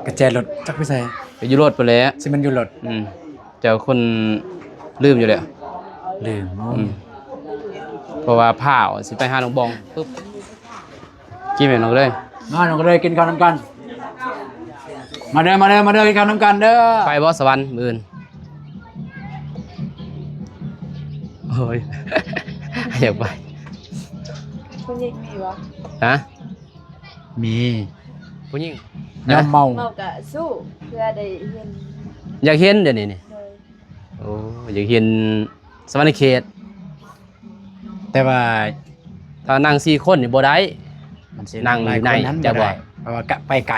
ກະແຈລົດຈັກໄປໃສ? ໄປຢູ່ລົດພຸ້ນແຫຼະ. ຊິແມ່ນຢູ່ລົດ. ອືມ ເຈົ້າຄົນລືມຢູ່ແລ້ວ. ລືມ. ອືມ ເພາະວ່າພ້າວຊິໄປຫານ້ອງບອງປຶບ ກິນແມ່ນ້ອງເລີຍ. ມານ້ອງເລີຍ ກິນເຂົ້ານຳກັນ. ມາເດີ ມາເດີ ມາເດີ ກິນເຂົ້ານຳກັນເດີ. ໄປບໍ່ສະຫວັນມື້ອື່ນ? ໂອ້ຍ ຢາກໄປ. ຜູ້ຍິງມີບໍ່? ຮະ? ມີ. ຜູ້ຍິງ? ຍາມເມົາ ເມົາກະສູ້ເພື່ອໄດ້ເຫັນ. ຢາກເຫັນດຽວນີ້ນີ້. ໂດຍ. ໂອ້ ຢາກເຫັນສະຫວັນນະເຂດ. ແຕ່ວ່າຖ້ານັ່ງສີ່ຄົນນີ້ບໍ່ໄດ້ ມັນຊິນັ່ງຢູ່ໃນ ນັ່ງຫຼາຍຄົນນັ້ນ ຈະບໍ່ໄດ້ ບໍ່ ເພາະວ່າກະໄປໄກ.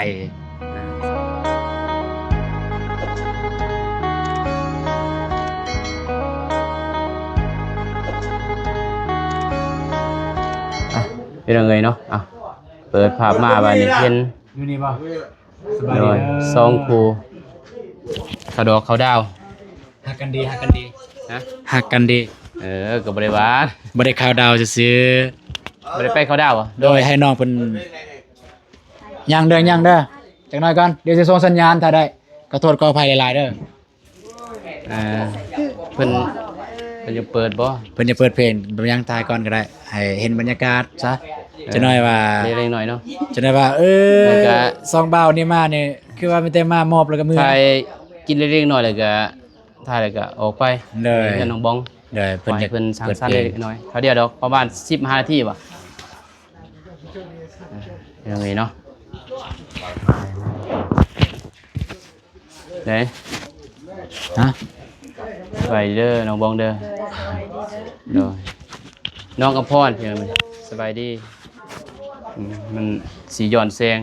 ອ່ະ ເປັນຈັ່ງໃດເນາະ? ອ່ະ ເປີດພາບມາບາດນີ້ເຫັນ ຢູ່ນີ້ບໍ່? ສະບາຍດີເດີ ສອງຄູ່ ເຂົ້າດອກເຂົ້າດາວ. ຮັກກັນດີ ຮັກກັນດີ. ຮະ? ຮັກກັນດີ. ເອີ ກໍບໍ່ໄດ້ວ່າ ບໍ່ໄດ້ເຂົ້າດາວຊື່ໆ. ບໍ່ໄດ້ໄປເຂົ້າດາວບໍ? ໂດຍ ໃຫ້ນ້ອງເພິ່ນ ຍັງເດີ ຍັງເດີ ຈັກໜ້ອຍກ່ອນ ດຽວຊິສົ່ງສັນຍານ ຖ້າໄດ້. ຂໍໂທດຂໍອະໄພຫຼາຍໆເດີ. ອ່າ ເພິ່ນ ເພິ່ນຈະເປີດບໍ່? ເພິ່ນຈະເປີດເພງ ບໍ່ຍັງ ຖ່າຍກ່ອນກໍໄດ້ ໃຫ້ເຫັນບັນຍາກາດຊະ. ເອີ ຈັກໜ້ອຍວ່າ ເລັກໆນ້ອຍໆເນາະ. ຈັກໜ້ອຍວ່າ ເອີ ແລ້ວກະ ສອງບ່າວນີ້ມານີ້ ຄືວ່າມີແຕ່ມາມອບແລ້ວກໍເມືອ. ຖ່າຍກິນເລັກໆນ້ອຍໆ ແລ້ວກະ ຖ່າຍແລ້ວກະອອກໄປ. ໂດຍ. ເພື່ອນນ້ອງບອງ. ໂດຍ. ເພິ່ນຢາກ ໃຫ້ເພິ່ນສັງສັນເລັກນ້ອຍ. ເທົ່າດຽວດອກ ປະມານສິບຫ້ານາທີຫວາ? ເອີ ເປັນຈັ່ງໃດເນາະ? ເດ້ ຮະ? ສະບາຍດີເດີ ນ້ອງບອງເດີ. ໂດຍ ສະບາຍດີເດີ. ໂດຍ. ນ້ອງອຳພອນ ສະບາຍດີ. ອືມ ມັນຊິຍ້ອນແສງ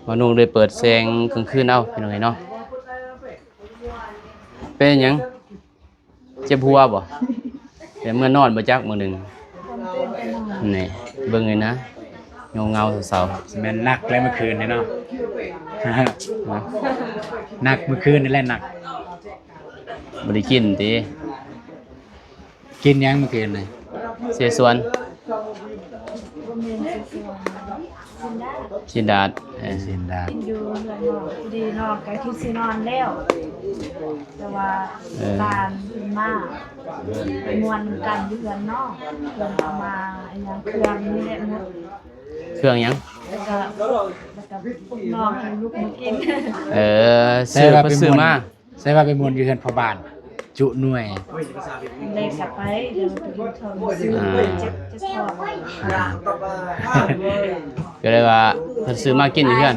ບ່າວນຸ່ງເລີຍເປີດແສງກາງຄືນເອົາ ພີ່ນ້ອງເອີຍເນາະ. ເປັນຫຍັງ? ເຈັບຫົວບໍ່? ແຕ່ເມື່ອນອນບໍ່ຈັກມື້ໜຶ່ງ. ນີ້ ເບິ່ງນີ້ນະ ເງົາໆເຊົາໆ. ຊິແມ່ນໜັກແລ້ວມື້ຄືນນີ້ເນາະ. ໜັກມື້ຄືນນີ້ແຫຼະ ໜັກ. ບໍ່ໄດ້ກິນຕິ? ກິນຫຍັງມື້ຄືນນີ້? ເສສວນ. ບໍ່ແມ່ນເສສວນ ຊີ້ນດາດ. ຊີ້ນດາດ ເອີ ຊີ້ນດາດ. ກິນຢູ່ເຮືອນນ້ອງ ພໍດີນ້ອງກໍຄິດຊິນອນແລ້ວ ແຕ່ວ່າ ເອີ ຫຼານເພິ່ນມາ ໄປມ່ວນກັນຢູ່ເຮືອນນ້ອງ. ເພິ່ນເອົາມາອີຫຍັງ ເຄື່ອງນີ້ແຫຼະໝົດ. ເຄື່ອງຫຍັງ? ແລ້ວກໍ ແລ້ວກໍປຸກນ້ອງໃຫ້ລຸກມາກິນ. ເອີ ແຕ່ວ່າໄປມ່ວນ ຊື້ມາ ໃສ່ວ່າໄປມ່ວນຢູ່ເຮືອນພໍ່ບ້ານ ຈຸໜ່ວຍ. ໄດ້ກັບໄປ ເດີ ໄປກິນເຂົ້າ ຊື້ ອ່າ ເຈັບ ເຈັບທ້ອງ. ກໍເລີຍວ່າເພິ່ນຊື້ມາກິນຢູ່ເຮືອນ.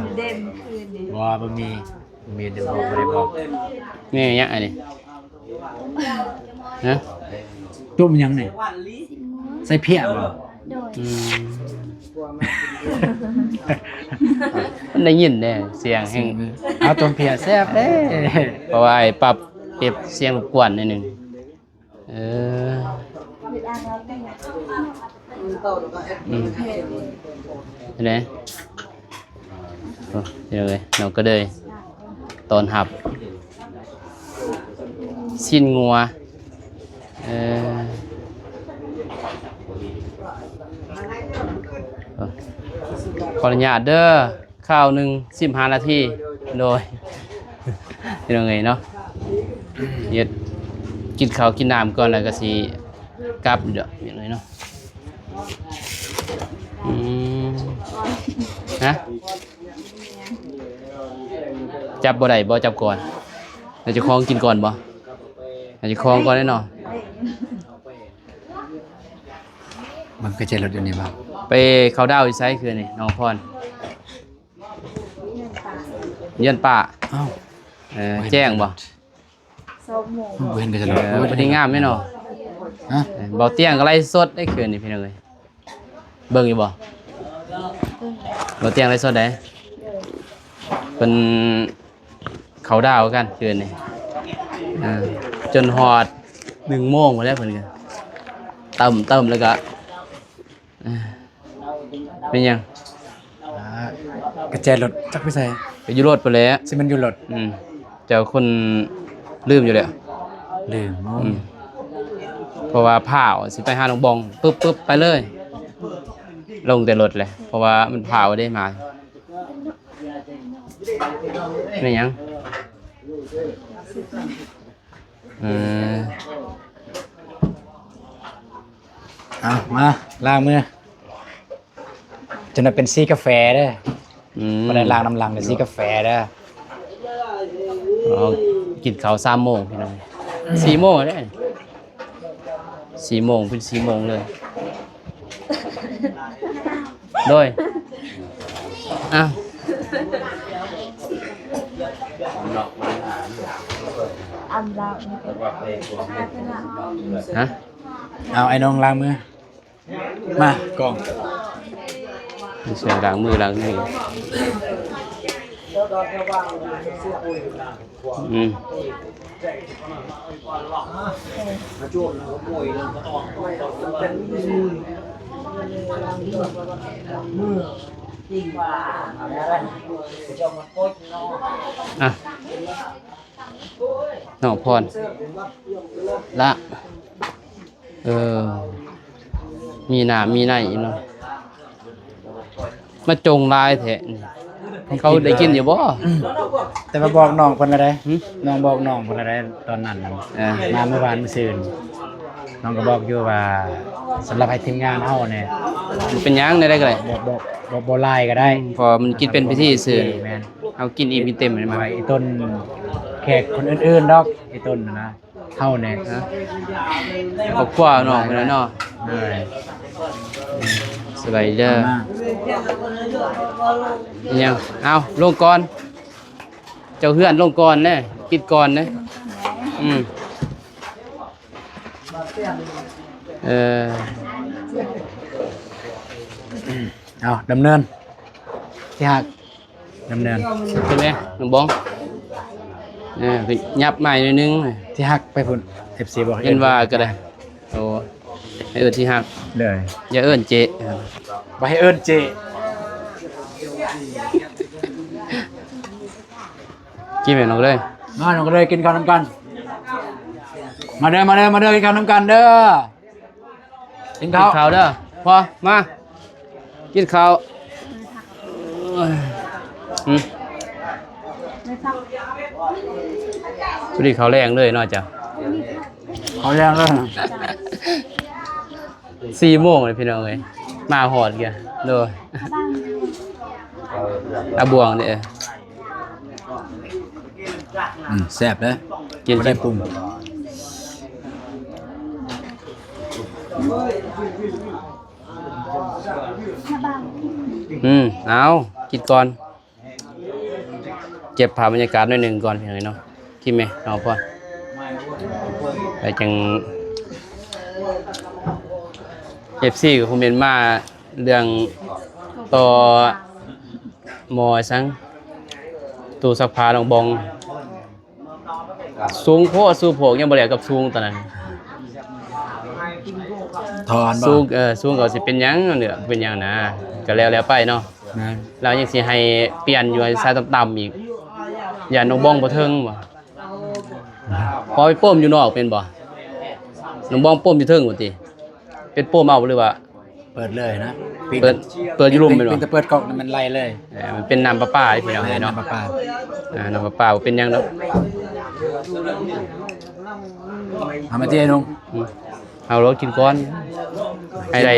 ບໍ່ ບໍ່ມີ ບໍ່ມີ ບໍ່ໄດ້ບອກ. ນີ້ຫຍັງອັນນີ້? ຮະ? ຕົ້ມຫຍັງນີ້? ໃສ່ເພຍບໍ່? ໂດຍ. ອືມ ມັນໄດ້ຍິນເດ້ ສຽງແຮງ. ເອົາຕົ້ມເພຍແຊບເດ້ ເພາະວ່າໄອ້ປັບເກັບສຽງລົບກວນໜ້ອຍໜຶ່ງ. ເອີ ອືມ ເຫັນໄດ? ໂອ້ ເອີຍ ນ້ອງກະເດີຍ ຕ້ອນຮັບຊີ້ນງົວ. ເອີ ຂໍອະນຸຍາດເດີ ຄາວໜຶ່ງສິບຫ້ານາທີ. ໂດຍ ພີ່ນ້ອງເອີຍເນາະ ເຮັດກິນເຂົ້າກິນນ້ຳກ່ອນ ແລ້ວກໍຊິກັບເດີ ພີ່ນ້ອງເອີຍເນາະ. ອືມ ຮະ? ຈັບບໍ່ໄດ້ບໍ່? ຈັບກ່ອນ ໃຫ້ເຈົ້າຂອງກິນກ່ອນບໍ່? ໃຫ້ເຈົ້າຂອງກ່ອນເດ້ເນາະ. ມັນກໍຈະລົດຢູ່ນີ້ບໍ່? ໄປເຂົ້າດາວຢູ່ໃສຄືນນີ້ ນ້ອງພອນ? ເຮືອນປ້າ. ເຮືອນປ້າ. ອ້າວ ເອີ ບໍ່ເຫັນ ແຈ້ງບໍ່? ສອງໂມງ. ບໍ່ເຫັນກໍຈະລົດ. ເອີ ບໍ່ເຫັນ ພໍດີງາມເດ້ເນາະ. ຮະ? ເອີ ເບົາຕຽງກໍໄລສົດໄດ້ຄືນນີ້ ພີ່ນ້ອງເອີຍ. ເບິ່ງຢູ່ບໍ່? ເບິ່ງ. ເບົາຕຽງໄລສົດໄດ໋. ເອີ ເພິ່ນເຂົ້າດາວກັນຄືນນີ້ ອ່າ ຈົນຮອດໜຶ່ງໂມງພຸ້ນແຫຼະ ເພິ່ນກໍເຕີມໆ ແລ້ວກໍ ອ່າ ເປັນຫຍັງ? ອ່າ ກະແຈລົດຈັກໄປໃສ? ໄປຢູ່ລົດພຸ້ນແຫຼະ. ຊິແມ່ນຢູ່ລົດ. ອືມ ເຈົ້າຄົນລືມຢູ່ແລ້ວ. ລືມ. ອືມ ເພາະວ່າພ້າວຊິໄປຫານ້ອງບອງ ປຶບໆ ໄປເລີຍ ລົງແຕ່ລົດແຫຼະ ເພາະວ່າມັນພ້າວເດ້ ມາ ແມ່ນຫຍັງ? ເອີ ເອົາ ມາລ້າງມື ຈົນວ່າເປັນສີກາແຟເດີ. ອືມ ບໍ່ໄດ້ລ້າງນ້ຳຫຼັງ ເປັນສີກາແຟເດີ. ເອົາ ກິນເຂົ້າສາມໂມງພີ່ນ້ອງ ສີ່ໂມງແລ້ວ ສີ່ໂມງ ເປັນສີ່ໂມງເລີຍ. ໂດຍ ອ້າວ ຮະ ເອົາ ໄອ້ນ້ອງລ້າງມື ມາ ກ້ອງ ຊ່ວຍລ້າງມື ລ້າງມື ອືມ ອ່ະ ນ້ອງພອນ ລະ ເອີ ມີນ້ຳມີໃນເນາະ ມາຈົ່ງຫຼາຍແທ້ນີ້ ເຂົາໄດ້ກິນຢູ່ບໍ່? ແຕ່ວ່າບອກນ້ອງເພິ່ນລະໄດ໋ ຫຶ? ນ້ອງບອກນ້ອງເພິ່ນລະໄດ໋ ຕອນນັ້ນ ເອີ ມາມື້ວານມື້ຊືນ ນ້ອງກໍບອກຢູ່ວ່າ ສຳລັບໃຫ້ທີມງານເຮົານີ້ ບໍ່ເປັນຫຍັງ ແນວໃດກໍໄດ້ ບໍ່ ບໍ່ ບໍ່ ບໍ່ຫຼາຍກໍໄດ້ ອືມ ເພາະວ່າມັນກິນເປັນພິທີຊື່ ແມ່ນ ເຮົາກິນອີ່ມກິນເຕັມ ໄວ້ອີ່ຕົ້ນ ແຂກຄົນອື່ນໆດອກ ອີ່ຕົ້ນນະ ເຮົາແດ່ ຮະ ຄອບຄົວນ້ອງເພິ່ນແຫຼະເນາະ ເອີ ສະບາຍດີເດີ ມາ ອີຫຍັງ ເອົາ ລົງກ່ອນ ເຈົ້າເຮືອນລົງກ່ອນແດ່ ກິນກ່ອນເດ້ ອືມ ເອີ ເອົາ ດຳເນີນ ທີ່ຮັກ ດຳເນີນ ເຫັນໄໝ ນ້ອງບອງ ເອີ ຂະຫຍັບມາໜ້ອຍໜຶ່ງ ທີ່ຮັກໄປພຸ້ນ ເອັຟຊີ ບອກ ເຫັນວ່າກໍໄດ້ ໂອ້ ໃຫ້ເອີ້ນທີ່ຮັກ ເດີ ຢ່າເອີ້ນເຈ ບໍ່ໃຫ້ເອີ້ນເຈ ກິນແມ່ນ້ອງເລີຍ ມານ້ອງເລີຍ ກິນເຂົ້ານຳກັນ ມາເດີ ມາເດີ ມາເດີ ກິນເຂົ້ານຳກັນເດີ. ກິນເຂົ້າ ກິນເຂົ້າເດີ ພໍ ມາ ກິນເຂົ້າ ອືມ ພໍດີເຂົ້າແລງເລີຍເນາະ ເຈົ້າ ເຂົ້າແລງເລີຍ ສີ່ໂມງແລ້ວພີ່ນ້ອງເອີຍ ມາຮອດກະ ໂດຍ ອາບ່ວງເດ້ ອືມ ແຊບເດ້ ກິນ ບໍ່ໄດ້ປຸງ ອືມ ເອົາ ກິນກ່ອນ ເກັບພາບບັນຍາກາດໜ້ອຍໜຶ່ງກ່ອນ ພີ່ນ້ອງເນາະ ກິນແມ່ ເອົາ ພໍ ແລ້ວຈັ່ງ ເອັຟຊີ ກໍຄອມເມັນມາ ເລື່ອງຕໍ່ໝໍ້ສັງ ຕູ້ຊັກຜ້ານ້ອງບອງ ສູງໂພດ ສູງໂພດ ຍັງບໍ່ແລ້ວກັບສູງຕອນນັ້ນ ຖອນບໍ່ ສູງ ເອີ ສູງກໍຊິເປັນຫຍັງເນາະ ເປັນຫຍັງນະ ກໍແລ້ວໆໄປເນາະ ແມ່ນ ລາວຍັງຊິໃຫ້ປ່ຽນຢູ່ ໃຫ້ສາຍຕ່ຳໆອີກ ຢ້ານນ້ອງບອງບໍ່ເຖິງບໍ່ ພໍໄປປົມຢູ່ນອກແມ່ນບໍ່ ນ້ອງບອງປົມຢູ່ເທິງພຸ້ນຕິ ເປັນປົມເອົາ ຫຼືວ່າ ເປີດເລີຍນະ ເປີດ ເປີດຢູ່ລຸ່ມແມ່ນບໍ່ ເປັນແຕ່ເປີດກອກນີ້ມັນໄຫຼເລີຍ ເອີ ມັນເປັນນ້ຳປະປາພີ່ນ້ອງເອີຍເນາະ ນ້ຳປະປາ ອ່າ ນ້ຳປະປາບໍ່ເປັນຫຍັງດອກ ເອົາມາຕິໄອ້ໜຸ່ມ ອືມ ເອົາໂລດກິນກ່ອນ ໃຫ້ໄດ້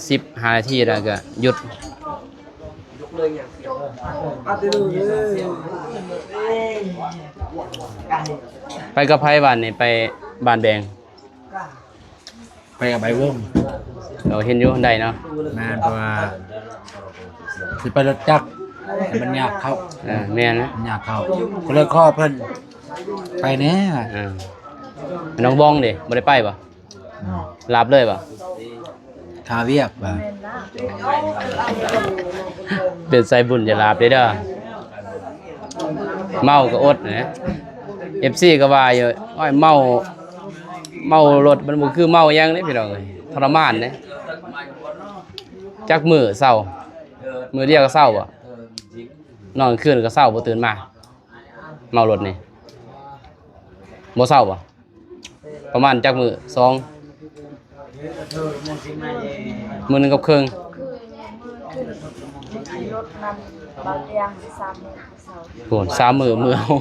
ສິບຫ້ານາທີແລ້ວກໍຢຸດ ໄປກັບໃຜບ້ານນີ້ ໄປບ້ານແບງ ໄປກັບໄອ້ວົງ ເອີ ເຫັນຢູ່ ໄດ້ເນາະ ແມ່ນ ເພາະວ່າຊິໄປລົດຈັກ ແຕ່ມັນຍາກເຂົ້າ ເອີ ແມ່ນແລ້ວ ມັນຍາກເຂົ້າ ກໍເລີຍຂໍເພິ່ນໄປແດ່ ເອີ ນ້ອງບອງເດ ບໍ່ໄດ້ໄປບໍ່? ອືມ ລາບເລີຍບໍ່? ຄາວຽກວ່າ ເປັນສາຍບຸນຢ່າລາບເດ້ເດີ ເມົາກໍອົດນະ ເອັຟຊີກໍວ່າຢູ່ ໂອ້ຍ ເມົາ ເມົາລົດມັນບໍ່ຄືເມົາຫຍັງເດ້ພີ່ນ້ອງເອີຍ ທໍລະມານເດ້ ຈັກມື້ເຊົາ ມື້ດຽວກໍເຊົາບໍ່? ນອນກາງຄືນກໍເຊົາບໍ່ຕື່ນມາ ເມົາລົດນີ້ ບໍ່ເຊົາບໍ່? ປະມານຈັກມື້? ສອງ ມື້ໜຶ່ງກັບເຄິ່ງ ບາດດຽງສາມມື້ເຊົ້າ ໂອ້ ສາມມື້ ມື້ເອົາ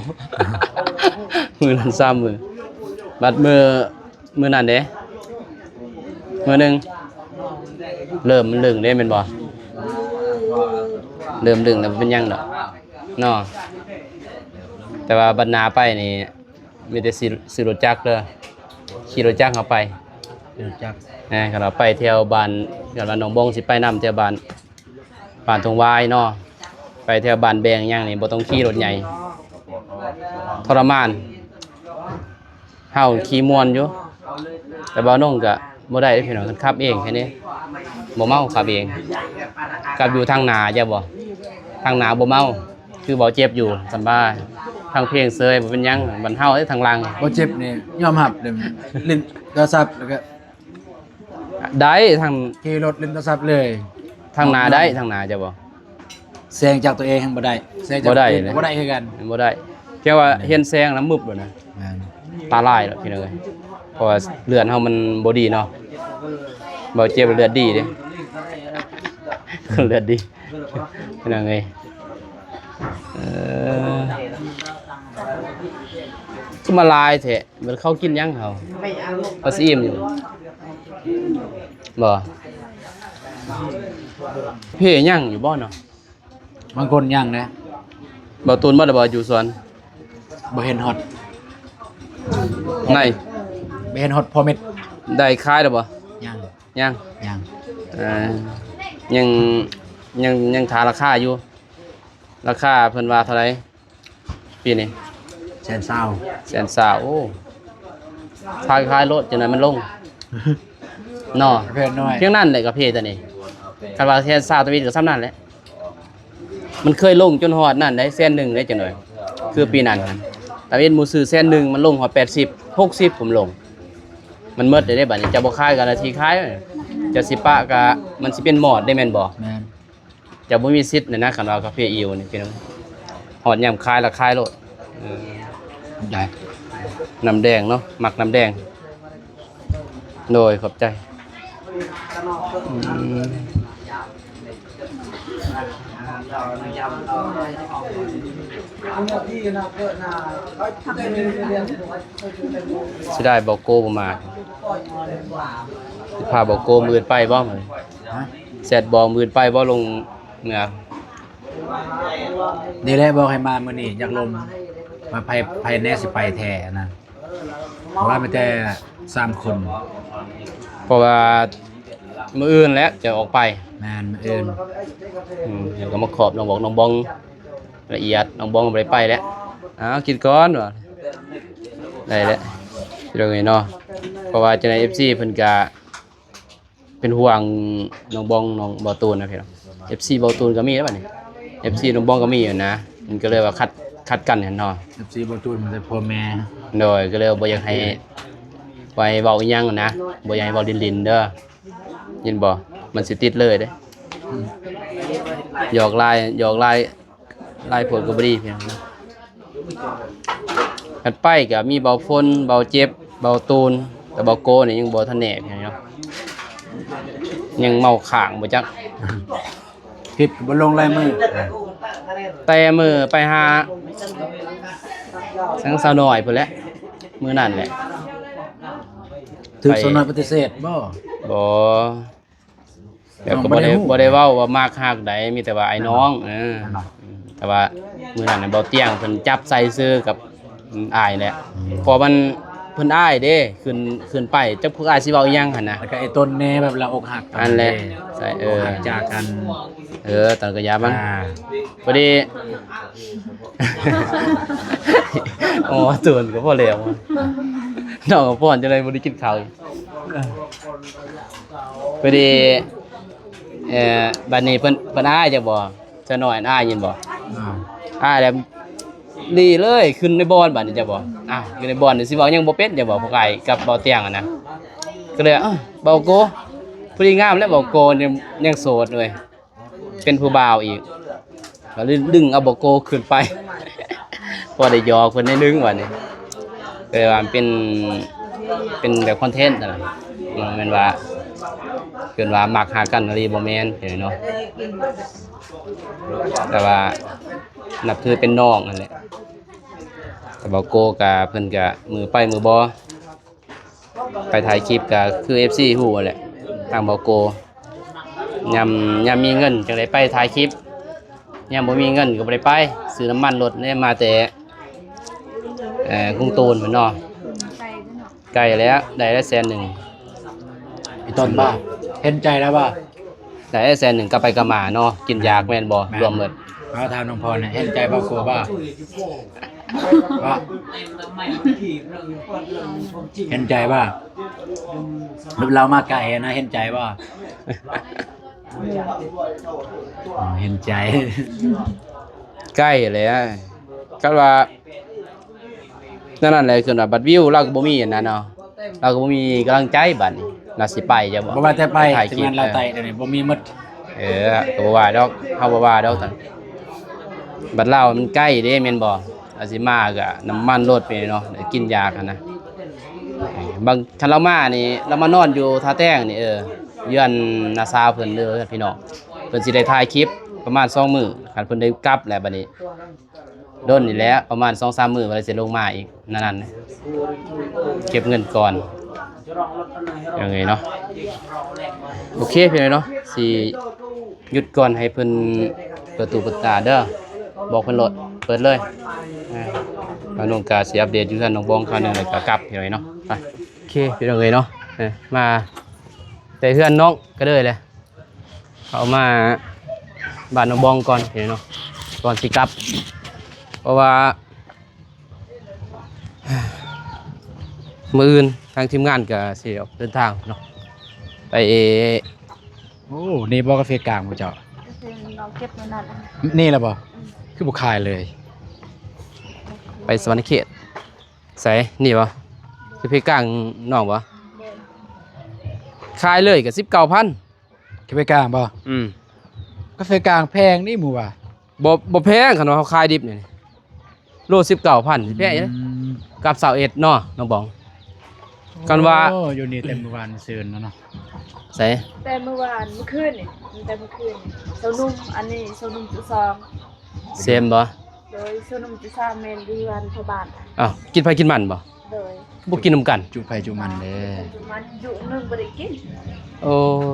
ມື້ນັ້ນສາມມື້ ບັດມື້ ມື້ນັ້ນເດ້ ມື້ໜຶ່ງ ເລີ່ມມັນລຶ້ງເດ້ແມ່ນບໍ່? ເລີ່ມດຶງແລ້ວບໍ່ເປັນຫຍັງດອກເນາະ ແຕ່ວ່າບັດໜ້າໄປນີ້ ມີແຕ່ ຊື້ ຊື້ລົດຈັກເດີ ຂີ່ລົດຈັກເຮົາໄປ ລົດຈັກ ແມ່ນ ຄັນວ່າໄປແຖວບ້ານ ຄັນວ່ານ້ອງບົງຊິໄປນຳແຖວບ້ານ ບ້ານທົ່ງຫວາຍເນາະ ໄປແຖວບ້ານແບງຫຍັງນີ້ບໍ່ຕ້ອງຂີ່ລົດໃຫຍ່ ທໍລະມານ ເຮົາຂີ່ມ່ວນຢູ່ ແຕ່ບ່າວນົງກະບໍ່ໄດ້ເດ້ພີ່ນ້ອງ ຄັນຂັບເອງແຄ່ນີ້ ບໍ່ເມົາ ຂັບເອງ ຂັບຢູ່ທາງໜ້າ ຢ່າບໍ່ ທາງໜ້າບໍ່ເມົາ ຄືເບົາເຈັບຢູ່ ສຳບາຍ ຟັງເພງເຊີຍ ບໍ່ເປັນຫຍັງ ບັດເຮົາເດ້ທາງຫຼັງ ບໍ່ເຈັບນີ້ຍອມຮັບເດ້ ຫຼິ້ນໂທລະສັບ ແລ້ວກໍ ໄດ້ ທາງ ຂີ່ລົດຫຼິ້ນໂທລະສັບເລີຍ ທາງໜ້າໄດ້ ທາງໜ້າເຈົ້າບໍ່ ແຊງຈາກຕົວເອງຍັງບໍ່ໄດ້ ແຊງຈາກ ບໍ່ໄດ້ ຕົວເອງກໍບໍ່ໄດ້ຄືກັນ ບໍ່ໄດ້ ພຽງວ່າ ແມ່ນ ເຫັນແຊງແລ້ວມຶບໂລດນະ ແມ່ນ ຕາລາຍແລ້ວພີ່ນ້ອງເອີຍ ເພາະວ່າເລືອດເຮົາມັນບໍ່ດີເນາະ ເບົາເຈັບເລືອດດີເດ້ ເລືອດດີ ພີ່ນ້ອງເອີຍ ເອີ ຄືມາຫຼາຍແທ້ ມັນເຂົາກິນຫຍັງເຂົາ ເຂົາຊິອີ່ມຢູ່ບໍ່ ເພຍັງຢູ່ບໍ່ເນາະ ບາງຄົນຍັງເດ້ ບໍ່ຕູນໝົດແລ້ວບໍ່ຢູ່ສວນ ບໍ່ເຫັນຮອດ ໃນ ບໍ່ເຫັນຮອດພໍເມັດ ໄດ້ຂາຍແລ້ວບໍ່ ຍັງ ຍັງ ຍັງ ເອີ ຍັງ ຍັງ ຍັງຖ້າລາຄາຢູ່ ລາຄາເພິ່ນວ່າເທົ່າໃດ ປີນີ້ ແສນຊາວ ແສນຊາວ ໂອ້ ຂາຍ ຂາຍໂລດ ຈັ່ງໃດມັນລົງເນາະ ເພນ້ອຍ ພຽງນັ້ນແຫຼະກາເຟຕົວນີ້ ຄັນວ່າແສນຊາວ ຕາວິດກໍສ່ຳນັ້ນແຫຼະ ມັນເຄີຍລົງຈົນຮອດນັ້ນໄດ໋ ແສນໜຶ່ງໄດ໋ ຈັ່ງໃດ ຄືປີນັ້ນຫັ້ນ ຕາວິດໝູ່ຊື້ແສນໜຶ່ງ ມັນລົງຮອດແປດສິບ ຫົກສິບ ຜົມລົງ ມັນໝົດເດ້ ບາດນີ້ເຈົ້າບໍ່ຂາຍກໍໜ້າທີ່ຂາຍ ເຈົ້າຊິປະກໍມັນຊິເປັນມອດເດ້ ແມ່ນບໍ່ ແມ່ນ ເຈົ້າບໍ່ມີສິດແນະນະ ຄັນວ່າກາເຟອີວນີ້ພີ່ນ້ອງ ຮອດຍາມຂາຍລະຂາຍໂລດ ເອີ ໄດ້ ນ້ຳແດງເນາະ ມັກນ້ຳແດງ ໂດຍ ຂອບໃຈ ອືມ ເສຍດາຍ ບໍ່ໂກບໍ່ມາ ຊິພາບໍ່ໂກມື້ອື່ນໄປບໍ່ ຮະ ແຊດບອກມື້ອື່ນໄປບໍ່ ລົງເມືອ ນີ້ແຫຼະບອກໃຫ້ມາມື້ນີ້ ຢາກລົມ ວ່າໃຜ ໃຜແດ່ຊິໄປແທ້ນະ ເພາະວ່າມີແຕ່ສາມຄົນ ເພາະວ່າມື້ອື່ນແຫຼະຈະອອກໄປ ແມ່ນ ມື້ອື່ນ ອືມ ແລ້ວກໍມາຂອບນ້ອງບອງ ນ້ອງບອງ ລະອຽດ ນ້ອງບອງບໍ່ໄດ້ໄປແຫຼະ ເອົາ ກິນກ່ອນວ່າ ໄດ້ແຫຼະ ພີ່ນ້ອງເອີຍເນາະ ເພາະວ່າຈັ່ງໃດ ເອັຟຊີ ເພິ່ນກະ ເປັນຫ່ວງນ້ອງບອງ ນ້ອງເບົາຕູນນະພີ່ນ້ອງ ເອັຟຊີ ເບົາຕູນກໍມີແລ້ວບັດນີ້ ເອັຟຊີ ນ້ອງບອງກໍມີຢູ່ນະ ມັນກໍເລີຍວ່າຂັດ ຂັດກັນຫັ້ນເນາະ ເອັຟຊີ ເບົາຕູນມີແຕ່ພໍ່ແມ່ ໂດຍ ກໍເລີຍບໍ່ຢາກໃຫ້ ບໍ່ໃຫ້ເວົ້າອີ່ຫຍັງນະ ບໍ່ຢາກໃຫ້ເວົ້າຫຼິ້ນໆເດີ ຍິນບໍ່ ມັນຊິຕິດເລີຍເດ້ ອືມ ຫຍອກຫຼາຍ ຫຍອກຫຼາຍ ຫຼາຍໂພດກໍບໍ່ດີ ພີ່ນ້ອງ ຄັນໄປກໍມີເບົາຝົນ ເບົາເຈັບ ເບົາຕູນ ແຕ່ເບົາໂກນີ້ຍັງບໍ່ທັນແນ່ ພີ່ນ້ອງ ຍັງເມົາຄ້າງບໍ່ຈັກ ຄລິບກໍບໍ່ລົງຫຼາຍມື້ ແຕ່ມື້ໄປຫາທາງສາວນ້ອຍພຸ້ນແຫຼະ ມື້ນັ້ນແຫຼະ ຖືກສາວນ້ອຍປະຕິເສດບໍ່? ບໍ່. ແບບກໍບໍ່ໄດ້ ບໍ່ໄດ້ເວົ້າວ່າມັກຮັກໃດ ມີແຕ່ວ່າອ້າຍນ້ອງ ເອີ ແມ່ນບໍ່ ແຕ່ວ່າມື້ນັ້ນນະ ເບົາຕຽງເພິ່ນຈັບໃສ່ຊື່ກັບ ອືມ ອ້າຍແຫຼະ ອືມ ເພາະມັນ ເພິ່ນອາຍເດ້ ຂຶ້ນ ຂຶ້ນໄປ ຈັກພວກອ້າຍຊິເວົ້າອີ່ຫຍັງຫັ້ນນະ ແລ້ວກໍໄອ້ຕົນແນ່ ແບບລາວອົກຫັກ ອັນແຫຼະ ເອີ ອົກຫັກຈາກກັນ ເອີ ຕອນກະຢາມັນ ອ່າ ພໍດີ ອໍ ໂຕນກໍພໍແລ້ວ ນ້ອງກໍຟ້ອນຈັ່ງໃດບໍ່ໄດ້ກິນເຂົ້າ ພໍດີ ເອີ ບັດນີ້ເພິ່ນ ເພິ່ນອາຍຈັກບໍ່? ສາວນ້ອຍອາຍຍິນບໍ່? ອາຍແລ້ວ ດີເລີຍ ຂຶ້ນໃນບ່ອນບັດນີ້ຈັກບໍ່? ອ້າວ ຢູ່ໃນບ່ອນນີ້ຊິເວົ້າຫຍັງບໍ່ເປັນຈັກບໍ່? ພວກອ້າຍກັບເບົາຕຽງຫັ້ນນະ ກໍເລີຍ ເອີ ເບົາໂກ ພໍດີງາມແລ້ວ ເບົາໂກຍັງ ຍັງໂສດເວີຍ ເປັນຜູ້ບ່າວອີກ ກໍເລີຍດຶງເອົາເບົາໂກຂຶ້ນໄປ ພໍໄດ້ຫຍອກເພິ່ນໜ້ອຍໜຶ່ງບັດນີ້ ແຕ່ວ່າມັນເປັນ ເປັນແບບຄອນເທັນຫັ້ນນະ ບໍ່ແມ່ນວ່າ ເອີ້ນວ່າມັກຮັກກັນອີ່ຫຼີ ບໍ່ແມ່ນເນາະ. ແຕ່ວ່ານັບຖືເປັນນ້ອງຫັ້ນແຫຼະ. ແຕ່ບໍ່ໂກກະເພິ່ນກະມືໄປມືບໍ່ ໄປຖ່າຍຄລິບກະຄືເອັຟຊີຮູ້ຫັ້ນແຫຼະ ທາງບໍ່ໂກ ຍາມ ຍາມມີເງິນຈັ່ງໄດ້ໄປຖ່າຍຄລິບ ຍາມບໍ່ມີເງິນກໍບໍ່ໄດ້ໄປ ຊື້ນ້ຳມັນລົດນີ້ມາແຕ່ ເອີ ກຸງຕູນພຸ້ນເນາະ. ໄກແລ້ວ ໄດ້ແລ້ວແສນໜຶ່ງ ອີຕອນບໍ່ ເຫັນໃຈແລ້ວບໍ່? ໄດ້ແສນໜຶ່ງ ກັບໄປກັບມາເນາະ ກິນຢາກແມ່ນບໍ່? ແມ່ນ ລວມເໝິດ. ເອົາ ຖາມນ້ອງພອນ ເຫັນໃຈບໍ່ ໂກບໍ່? ເຫັນໃຈບໍ່? ລາວມາໄກນະ ເຫັນໃຈບໍ່? ອໍ ເຫັນໃຈ ໃກ້ແຫຼະ ຄັນວ່າ ນັ້ນ ນັ້ນແຫຼະ ຄືວ່າບັດວິວລາວກໍບໍ່ມີອັນນັ້ນເນາະ ລາວກໍບໍ່ມີກຳລັງໃຈບັດນີ້ ລາວຊິໄປຢູ່ບໍ່? ບໍ່ວ່າແຕ່ໄປ ທີມງານລາວໄຕ່ດຽວນີ້ບໍ່ມີໝົດ. ເອີ ກໍບໍ່ວ່າດອກ ເຮົາບໍ່ວ່າດອກ ບັດລາວມັນໃກ້ເດ້ແມ່ນບໍ່? ລາວຊິມາກໍນ້ຳມັນລົດໄປເນາະ ໄດ້ກິນຢາກຫັ້ນນະ. ບາງ ຄັນລາວມານີ້ ລາວມານອນຢູ່ທ່າແຕງນີ້ ເອີ ເຮືອນນ້າສາວເພິ່ນເດີພີ່ນ້ອງ ເພິ່ນຊິໄດ້ຖ່າຍຄລິບປະມານສອງມື້ ຄັນເພິ່ນໄດ້ກັບແລ້ວບັດນີ້ ດົນນີ້ແຫຼະ ປະມານສອງສາມມື້ວ່າຊິລົງມາອີກ ນັ້ນໆ ເກັບເງິນກ່ອນ ເອົາເລີຍເນາະ. ໂອເຄ ພີ່ນ້ອງເນາະ ຊິຢຸດກ່ອນ ໃຫ້ເພິ່ນເປີດຕູເປີດຕາເດີ ບອກເພິ່ນໂລດ ເປີດເລີຍ. ອ່າ ທາງນ້ອງກະຊິອັບເດດຢູ່ເຮືອນນ້ອງບອງຄາວໜຶ່ງ ແລ້ວກະກັບ ພີ່ນ້ອງເນາະ. ໄປ ໂອເຄ ພີ່ນ້ອງເອີຍເນາະ ເອີ ມາແຕ່ເຮືອນນ້ອງກະເລີຍແຫຼະ ເຂົ້າມາບ້ານນ້ອງບອງກ່ອນເນາະ ກ່ອນຊິກັບ ເພາະວ່າ ມື້ອື່ນທາງທີມງານກໍຊິອອກເດີນທາງເນາະ ໄປ ໂອ້ ນີ້ບໍ່ກາເຟກາງບໍ່ເຈົ້າ? ກາເຟນ້ອງເກັບມື້ນັ້ນ ນີ້ລະບໍ່? ອືມ ຄືບໍ່ຂາຍເລີຍ? ໄປສະຫວັນນະເຂດ ໃສ ນີ້ບໍ່? ກາເຟກາງນ້ອງບໍ່? ຂາຍເລີຍກໍສິບເກົ້າພັນ. ກາເຟກາງບໍ່? ອືມ ກາເຟກາງແພງນີ້ໝູ່ວ່າ. ບໍ່ ບໍ່ແພງ ຄັນວ່າເຮົາຂາຍດິບນີ້ ໂລສິບເກົ້າພັນ ແພງຢູ່ເດ້ ອືມ ກັບຊາວເອັດເນາະ ນ້ອງບອງ. ຄັນວ່າ ໂອ້ ຢູ່ນີ້ແຕ່ມື້ວານມື້ຊືນແລ້ວເນາະ. ໃສ? ແຕ່ມື້ວານ ມື້ຄືນນີ້ ແຕ່ມື້ຄືນນີ້ ຊາວໜຸ່ມ ອັນນີ້ຊາວໜຸ່ມຈຸສອງ ເຊມບໍ່? ໂດຍ ຊາວໜຸ່ມຈຸສາມແມ່ນຢູ່ເຮືອນພໍ່ບ້ານ. ອ້າວ ກິນໃຜກິນມັນບໍ່? ໂດຍ ບໍ່ກິນນຳກັນ ຈຸໃຜຈຸມັນເດ້ ຈຸມັນ ຈຸໜຶ່ງບໍ່ໄດ້ກິນ. ໂອ້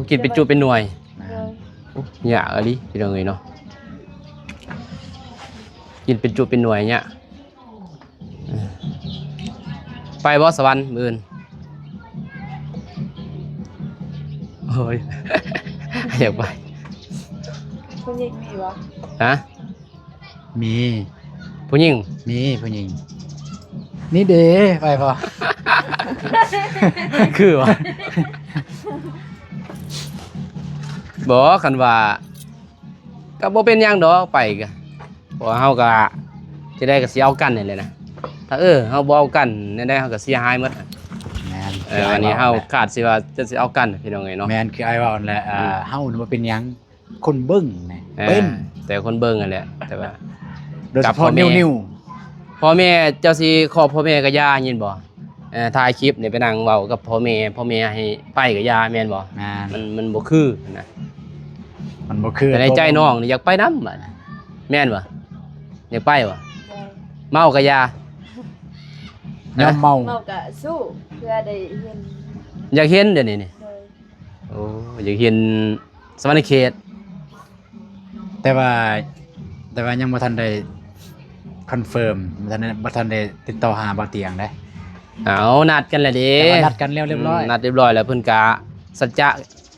ກິນເປັນຈຸເປັນໜ່ວຍ. ໂດຍ ໂອ້ ຍາກອີ່ຫຼີພີ່ນ້ອງເອີຍເນາະ ກິນເປັນຈຸເປັນໜ່ວຍຍາກ. ໄປບໍ່ສະຫວັນມື້ອື່ນ? ໂອ້ຍ ຢາກໄປ. ຜູ້ຍິງມີບໍ່? ຮະ? ມີ ຜູ້ຍິງ? ມີຜູ້ຍິງ ນີ້ເດ້ ໄປບໍ່? ຄືວ່າ ບໍ່ ຄັນວ່າ ກໍບໍ່ເປັນຫຍັງດອກ ໄປກໍ ເພາະວ່າເຮົາກໍ ຊິໄດ້ກໍຊິເອົາກັນນີ້ແຫຼະນະ ຖ້າ ເອີ ເຮົາບໍ່ເອົາກັນແນວໃດເຮົາກໍເສຍຫາຍໝົດ. ແມ່ນ ເອີ ອັນນີ້ເຮົາຄາດຊິວ່າຈະຊິເອົາກັນ ພີ່ນ້ອງເອີຍເນາະ. ແມ່ນ ຄືອ້າຍເວົ້າຫັ້ນແຫຼະ ອືມ ເຮົານີ້ບໍ່ເປັນຫຍັງ ຄົນເບິ່ງນີ້ ເອີ ເປັນ ແຕ່ຄົນເບິ່ງຫັ້ນແຫຼະ ແຕ່ວ່າ ໂດຍສະເພາະ ກັບພໍ່ແມ່ ນິວໆ ພໍ່ແມ່ ເຈົ້າຊິຂໍພໍ່ແມ່ກໍຢ່າ ຍິນບໍ່? ເອີ ຖ່າຍຄລິບນີ້ໄປນັ່ງເວົ້າກັບພໍ່ແມ່ ພໍ່ແມ່ໃຫ້ໄປກໍຢ່າ ແມ່ນບໍ່? ແມ່ນ ມັນ ມັນບໍ່ຄືນະ ມັນບໍ່ຄື ແຕ່ໃນໃຈນ້ອງນີ້ຢາກໄປນຳ ບາດນີ້ ແມ່ນບໍ່? ຢາກໄປບໍ່? ເມົາກໍຢ່າ ຍອມເມົາ ເມົາກໍສູ້ ເພື່ອໄດ້ເຫັນ ຢາກເຫັນດຽວນີ້ນີ້ ໂດຍ ໂອ້ ຢາກເຫັນສະຫວັນນະເຂດ ແຕ່ວ່າ ແຕ່ວ່າຍັງບໍ່ທັນໄດ້ຄອນເຟີມ ບໍ່ທັນໄດ້ ບໍ່ທັນໄດ້ຕິດຕໍ່ຫາບ່າວຕຽງເດ້. ເອົາ ນັດກັນແລ້ວເດ້ ແຕ່ວ່ານັດກັນແລ້ວຮຽບຮ້ອຍ ອືມ ນັດຮຽບຮ້ອຍແລ້ວ ເພິ່ນກະສັດຈະ